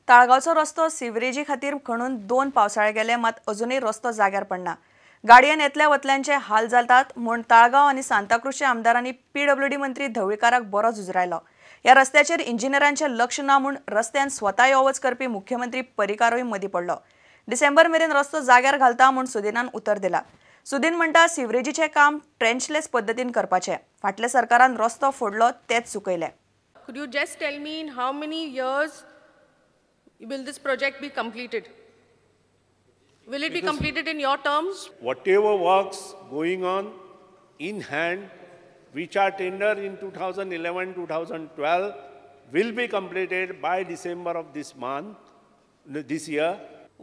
ताळगांवचो रस्तो सिवरेजी खातीर खणून 2 पावसाळे गेले, मात अजूनय रस्तो जाग्यार पडना। गाडयेन येतल्या वतल्यांचे हाल जातात म्हूण ताळगांव आनी सांताक्रूजच्या आमदारांनी पीडब्ल्यूडी मंत्री ढवळीकाराक बरो झुजरायलो। ह्या रस्त्याचेर इंजिनियरांचें लक्ष ना म्हूण रस्त्यान स्वता यो वच करपी मुख्यमंत्री पर्रीकारूय मदीं पडलो। डिसेंबर मेरेन रस्तो जाग्यार घालता म्हूण सुदिनान उतर दिला। सुदीन म्हणटा सिवरेजीचें काम ट्रेंचलेस पद्दतीन करपाचें। फाटल्या सरकारान रस्तो फोडलो तेच चुकयलें। Could you just tell me in how many years will this project be completed? Will it be completed in your terms? Whatever works going on in hand, which are tender in 2011, 2012, will be completed by December of this month, this year.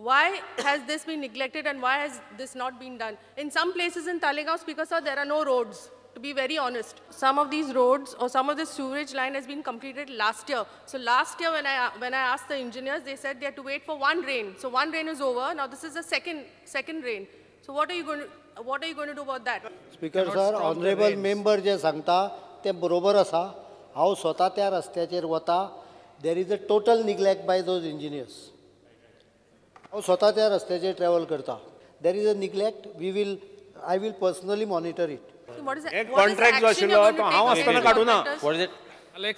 Why has this been neglected and why has this not been done? In some places in Talegaon, Speaker sir, there are no roads. To be very honest, some of these roads or some of the sewerage line has been completed last year. So last year when I asked the engineers, they said they had to wait for one rain. So one rain is over. Now this is the second rain. So what are you going to do about that? Speaker sir, honorable member जे सांगता ते बरोबर आसा। हांव स्वता त्या रस्त्याचेर वता। There is a total neglect by those engineers. हांव स्वता त्या रस्त्याचेर ट्रॅव्हल करता। There is a neglect. I will personally monitor it. एक कॉन्ट्रॅक्ट जो आशिल्लो तो हांव आसतना काडूं ना,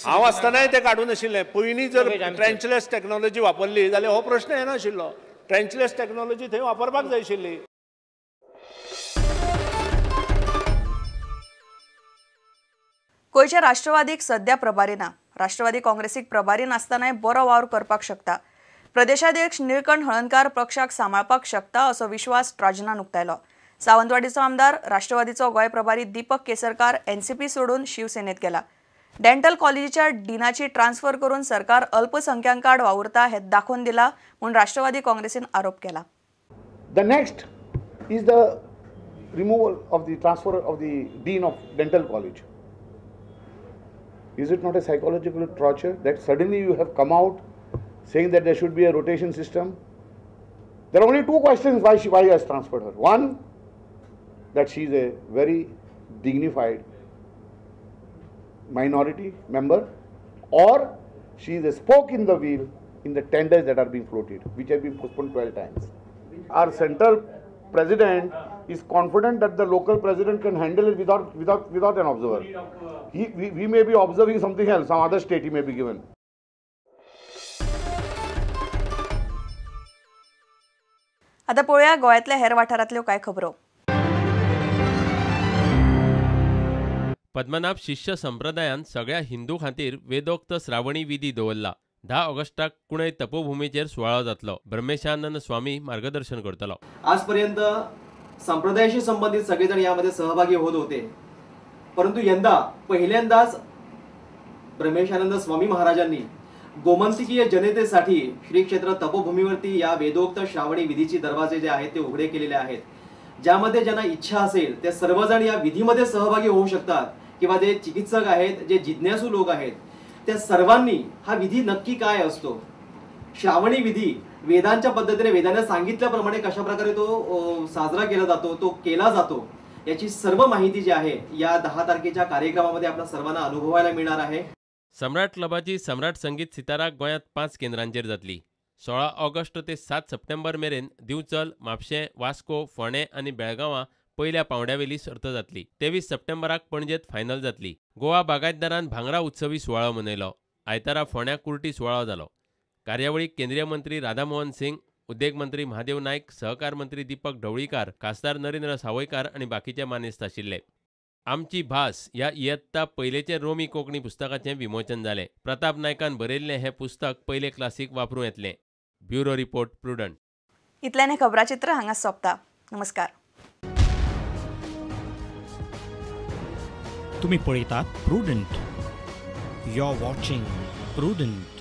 हांव आसतनाय ते काडूं नाशिल्लें। पयलीं जर ट्रेंचलेस टॅक्नॉलॉजी वापरली जाल्यार हो प्रश्न येनाशिल्लो। ट्रेंचलेस टॅक्नॉलॉजी थंय वापरपाक जाय आशिल्ली। गोंयच्या राष्ट्रवादीक सध्या प्रभारी ना। राष्ट्रवादी काँग्रेसीक प्रभारी नासतनाय बरो वावर करपाक शकता। प्रदेशाध्यक्ष निळकंठ हळर्णकार पक्षाक सांबाळपाक शकता असो विश्वास ट्राजनान उक्तायलो। सावंतवाडीचो आमदार राष्ट्रवादीचो गोंय प्रभारी दीपक केसरकार एनसीपी सोडून शिवसेनेत गेला। डेंटल कॉलेजीच्या डिनाची ट्रान्सफर करून सरकार अल्पसंख्याकांड वावुरता हे दाखोवन दिला म्हूण राष्ट्रवादी काँग्रेसीन आरोप केला। The next is the removal of the transfer of the dean of dental college. Is it not a psychological torture that suddenly you have come out saying that there should be a rotation system? There are only two questions why he has transferred her. One, that she is a very dignified minority member, or she is a spoke in the wheel in the tenders that are being floated, which have been postponed 12 times. Our central president is confident that the local president can handle it without an observer. We may be observing something else, some other state he may be given. आता पळोवया गोव्यांतल्या हेर वाठारांतल्यो कांय खबरो। पद्मनाभ शिष्य संप्रदायान सगळ्या हिंदू खातीर वेदोक्त श्रावणी विधी दवरला। 10 ऑगस्टाक कुणय तपोभूमीचेर सुवाळो जातलो। ब्रह्मेशानंद स्वामी मार्गदर्शन करतलो। आजपर्यंत संप्रदायाशी संबंधित सगळेजण यामध्ये सहभागी होत होते, परंतु यंदा पहिल्यांदाच ब्रह्मेशानंद स्वामी महाराजांनी गोमंतकीय जनतेसाठी श्री क्षेत्र तपोभूमीवरती या वेदोक्त श्रावणी विधीची दरवाजे जे आहेत ते उघडे केलेले आहेत, ज्यामध्ये ज्यांना इच्छा असेल ते सर्वजण या विधीमध्ये सहभागी होऊ शकतात किंवा जे चिकित्सक आहेत, जे जिज्ञासू लोक आहेत, त्या सर्वांनी हा विधी नक्की काय असतो, श्रावणी विधी वेदांच्या पद्धतीने वेदांना सांगितल्याप्रमाणे कशा प्रकारे तो साजरा केला जातो, तो केला जातो, याची सर्व माहिती जी आहे या 10 तारखेच्या कार्यक्रमामध्ये आपल्या सर्वांना अनुभवायला मिळणार आहे। सम्राट क्लबाची सम्राट संगीत सितारा गोंयांत 5 केंद्रांचेर जातली। 16 ऑगस्ट ते 7 सप्टेंबर मेरेन दिवचल, म्हापशें, वास्को, फोंडें आनी बेळगांवां पयल्या पावंड्यावेली सर्त जातली। 23 सप्टेंबराक पणजेत फायनल जातली। गोवा बागायतदारान भांगरा उत्सवी सुवाळो मनयलो। आयतारा फोंड्या कुर्टी सुवाळो जालो। कार्यावळीक केंद्रीय मंत्री राधामोहन सिंग, उद्देग मंत्री महादेव नायक, सहकार मंत्री दीपक ढवळीकार, खासदार नरेंद्र सावयकार आनी बाकीचे मानेस्त आशिल्ले। आमची भास ह्या इयत्ता पयलेचे रोमी कोंकणी पुस्तकाचें विमोचन जालें। प्रताप नायकान बरयल्लें हें पुस्तक पयले क्लासीक वापरूं येतलें। Bureau report, Prudent. इतल्यान हें खबराचित्र हांगा सोंपता। नमस्कार। तुम्ही पळयतात Prudent. You are watching Prudent.